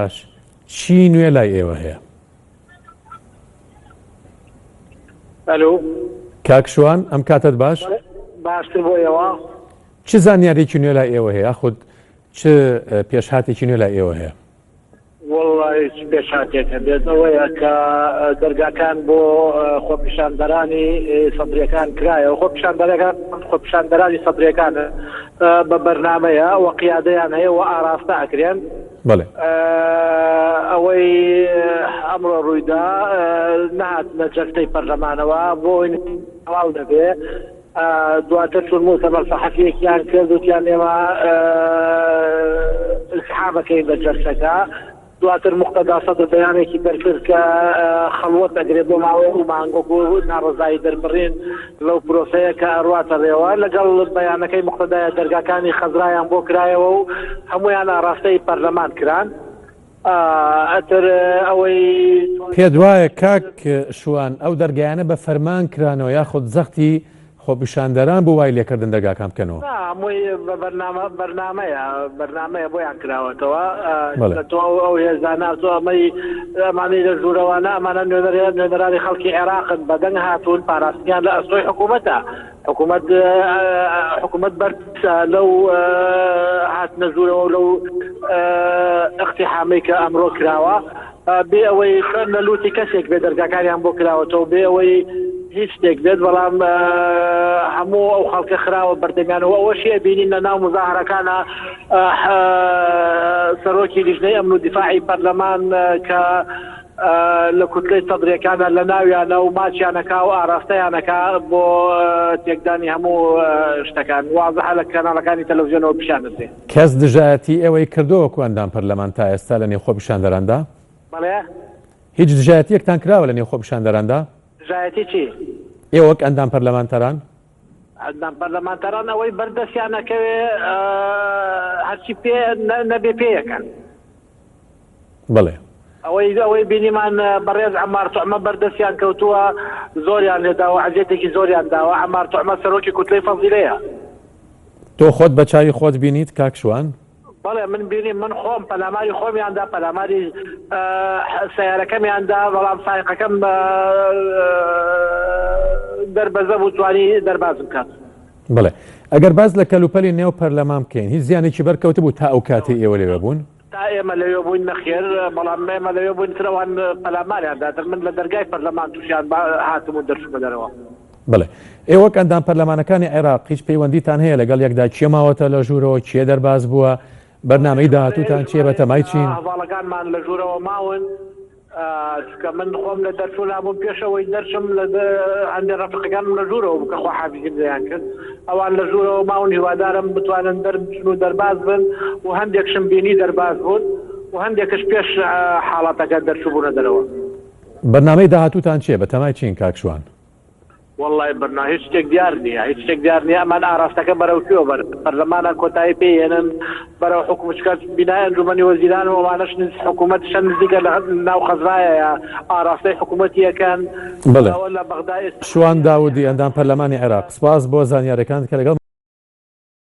باش چی نوێ لای ئێوە هەیە؟ ئەلو کاک شوان ئەم کاتت باش؟ باشتر بۆ ئێوە؟ چ زانیاریکی نوێ لای ئێوە هەیە یاخود چ پێشهاتێکی نوێ لای ئێوە هەیە؟ وەڵڵا هیچ پێشهاتێک هەبێت ئەوەیە کە دەرگاکان بۆ خۆپیشاندەرانی سەدریەکان کرایەوە خۆپیشاندەرەکان خۆپیشاندەرانی سەدریەکان بە بەرنامەیە و قیادەیان هەیە و ئاراستە ئەکرێن بەڵێ. ئەوەی ئەمڕۆ ڕوویدا نەهاتنە جەلسەی پەرلەمانەوە بۆ ئەوەی تەواو نەبێ دواتر چون موتەمەر سەحەفیەکیان کرد وتیان ئێمە ئیسحابەکەین بە جەلسەکە دواتر موقتەدا سەدر بەیانێکی دەرکرد کە خەڵوەت ئەگرێت بۆ ماوەی ئەو مانگ وەکو ناڕەزایی دەربڕین لەو پرۆسەیە کە ئەڕواتە ڕێوە لەگەڵ بەیانەکەی موقتەدایە دەرگاکانی خەزرایان بۆ کرایەوە و هەموویان ئاڕاستەی پەرلەمان کران ئەتر ئەوەی پێت وایە کاک شوان ئەو دەرگایانە بە فەرمان کرانەوە یاخود زەختی خۆپیشاندەران بۆ وای لێکردن دەرگاکان بکەنەوە؟ نا هەمووی بە بەرنامە بەرنامەیە بەرنامەیە بۆیان کراوەتەوە بەڵێ. تۆ ئەو ئەو هێزانە تۆ ئەمەی ئەمانەی لە ژوورەوانە ئەمانە نوێنەر نوێنەرانی خەڵکی عێراقن بەدەنگ هاتوون پاراستنیان لە ئەستۆی حکوومەتە حکوومەت حکوومەت بەرپرسە لەو هاتنە ژوورەوە و لەو اقتحامەی کە ئەمڕۆ کراوە بێ ئەوەی خوێن لە لوتی کەسێک بێ دەرگاکانیان بۆ کراوەتەوە بێ ئەوەی هیچ شتێک بێت بەڵام هەموو ئەو خەڵکە خراوە بەردەمیانەوە ئەوەشی ئەبینین لە ناو مزاهرەکانە سەرۆکی لیژنەی ئەمن و دیفاعی پەرلەمان کە لە کوتلەی سەدرەکانە لە ناویانە و ماچیانەکە و ئاراستەیانەکە بۆ تێکدانی هەموو شتەکان وازحە لە کەناڵەکانی تەلەڤزیۆنەوە پیشان دەدرێ. کەس دژایەتی ئێوەی کردووە وەکو ئەندام پەرلەمان تا ئێستا لە نێو خۆپیشاندەراندا؟ بەڵێ. هیچ دژایەتیەکتان کراوە لە نێو خۆپیشاندەراندا؟ دژایەتی چی؟ ئێوە وەک ئەندام پەرلەمانتاران؟ ئەندام پەرلەمانتاران ئەوەی بەر دەستیان ئەکەوێ هەرچی پێ نەبێ پێ ئەکەن. بەڵێ. ئەوەی ئەوەی بینیمان بەڕێز عەمار توعمە بەر دەستیان کەوتووە زۆریان لێداوە ئەزیەتێکی زۆریان داوە عەمار توعمە سەرۆکی کوتلەی فەزیلەیە. تۆ خۆت بە چاوی خۆت بینیت کاک شوان؟ بەڵێ من بینیم من خۆم پەلاماری خۆمیان دا پەلاماری سەیارەکەمیان دا بەڵام سایقەکەم دەربەزە بوو توانی دەربازم کات. بەڵێ ئەگەر باس لە کەلوپەلی نێو پەرلەمان بکەین هیچ زیانێکی بەرکەوتبوو تا ئەو کاتەی ئێوە لەوێ بوون؟ تا ئێمە لەوێ بووین نەخێر، بەڵام ئێمە لەوێ بووین تر ئەوان پەلاماریان دا، تر من لە دەرگای پەرلەمان تووشیان هاتم و دەرچوومە دەرەوە. بەڵێ. ئێوە وەک ئەندام پەرلەمانەکانی عێراق هیچ پەیوەندیتان هەیە لەگەڵ یەکدا کێ ماوەتە لە ژوورەوە، کێ دەرباز بووە، بەرنامەی داهاتووتان چییە، بەتەمای چین؟ هەڤاڵەکانمان لە ژوورەوە ماون. چونکە من خۆم لە دەرچوونا بووم پێش ئەوەی دەرچم لە هەندێک ڕەفیقەکانم لە ژوورەوە بوو کە خواحافیزیم لێیان کرد ئەوان لە ژوورەوە ماون هیوادارم بتوانن دەربچن و دەرباز بن و هەندێکشم بینی دەرباز بوون و هەندێکش پێش حاڵەتەکە دەرچووبوونە دەرەوە. بەرنامەی داهاتووتان چییە؟ بەتەمای چین کاک شوان؟ وەڵای برنا هیچ شتێک دیار نییە هیچ شتێک دیار نییە ئەمان ئاراستەکە بەرەو کوێ بەر پەرلەمانە کۆتایی پێ هێنن بەرەو حکوم چکە بینای ئەنجومەنی وەزیران و ئەوانەش نز حکوومەت شەن نزیکە لە ناو خەزرایە ئاراستەی حکوومەتیەکەن بەڵێ لە بەغدا ئێستا شوان داودی ئەندام پەرلەمانی عێراق سپاس بۆ زانیارەکانت کە لەگەڵ.